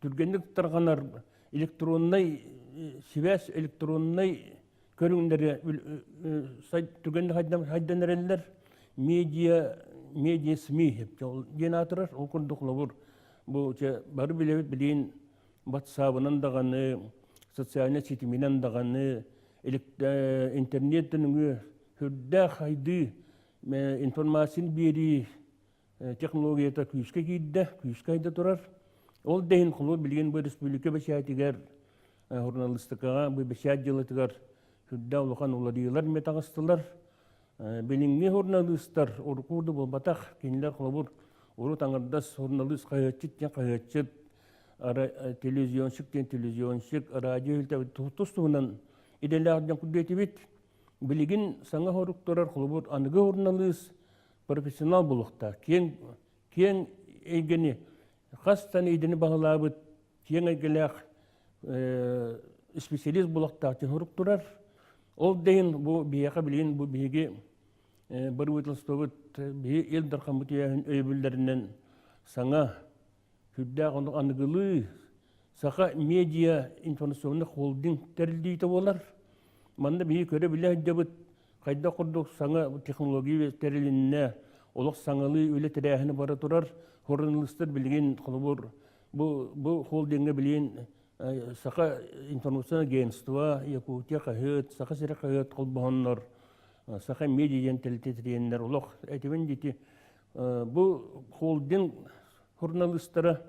түргэнник тарҕанар электроннай сибээс электроннай көрүҥнэри түргэнник хайдан эрэллэр. Медиа, медиа СМИ диэн аатырар. Ол курдук холобур бу бары билэбит билигин батсаабынан даҕаны, социальнай ситиминэн даҕаны, интернеттэн өҥүө сүрдээх сайдыы информацияны биэрии технологията күүскэ киирдэ, күүскэ айда турар. Ол да иһин холобур билигин бу республика бэчээтигэр, журналистикаҕа, бу бэчээт дьыалатыгар сүрдээх улахан уларыйыылар эмиэ таҕыстылар. Билиҥҥи журналистар урукку курдук буолбатах. Кинилэр холобур урут аҥардас журналист хаһыатчыт диэн хаһыатчыт, телевизионщик диэн телевизионщик, радио тус туһунан идэлээх дьон курдук Билигин саҥа сорук турар холобур аныгы журналист профессионал буолуохтаах. Киэҥ киэҥ эйгэни хас да идэни баһылаабыт киэҥ эйгэлээх специалист буолуохтаах диэн сорук турар. Ол да иһин бу биһиэхэ билигин бу биһиги бырабыыталыстыбабыт биһи Ил Дархаммыт өйөбүллэринэн саҥа сүрдээх оннук аныгылыы Саха медиа информационный холдинг тэриллиитэ буолар. Манна биһиги көрө-билэ сылдьабыт, хайдах курдук саҥа технология тэрилиннэ, олох саҥалыы үлэ тэрээһинэ бара турар. Журналистар билигин холобур бу бу холдиҥҥа билигин Саха информационное агентство, Якутия хаһыат, Саха сирэ хаһыат холбоһоннор, Саха медиа диэн тэрилтэ тэрийэннэр олох этибин дити бу холдинг журналистара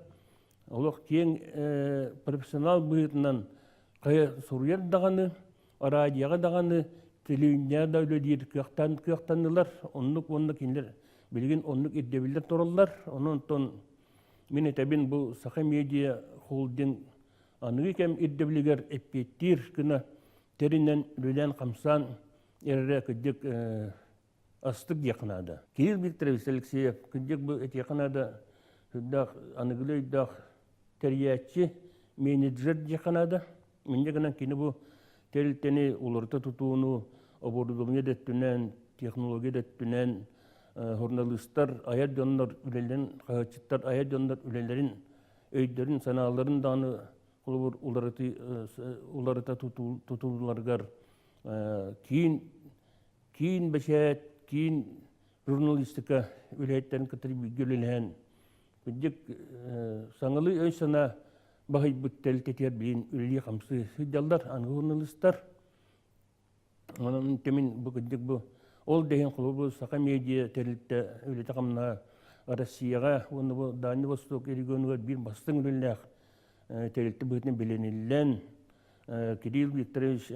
олох киэҥ профессионал быһыытынан хайа суруйар даҕаны, радиоҕа даҕаны, телевидениеҕэ да үлэлиир кыахтан кыахтаннылар. Оннук уонна кинилэр билигин оннук ирдэбиллэр тураллар. Онон онтон мин этэбин бу Саха медиа холдинг аныгы кэм ирдэбилигэр эппиэттиир гына тэринэн үлэлээн-хамсаан эрэрэ кырдьык астык диэххэ наада. Кирилл Викторович Алексеев кырдьык бу этиэххэ наада сүрдээх аныгылыы өйдөөх тэрийээччи, менеджер диэххэ наада. Инньэ гынан кини бу тэрилтэни уларыта тутууну оборудование да өттүнэн, технология да өттүнэн журналистар, айар дьоннор үлэлэрин, хаһыатчыттар айар дьоннор үлэлэрин, өйдөрүн, санааларын даҕаны холобур уларыта тутууларыгар киин киин бэчээт, киин журналистика үлэһиттэрин кытары бииргэ үлэлэһэн, кырдьык саҥалыы өй-санаа баһыйбыт тэрилтэтигэр билигин үлэлии-хамсыы сылдьаллар аныгы журналистар. Онон тэмин бу кырдьык бу ол да иһин холобур Саха медиа тэрилтэ үлэтэ-хамнаһа Россияҕа уонна бу Дальний Восток регионугар биир бастыҥ үлэлээх тэрилтэ быһыытынан билиниллэн Кирилл Викторович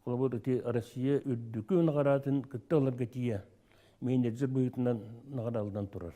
Холобур, ити Россия үрдүкү наҕараатын кытта ыларга тиийэ менеджер быһыытынан наҕарааланан турар.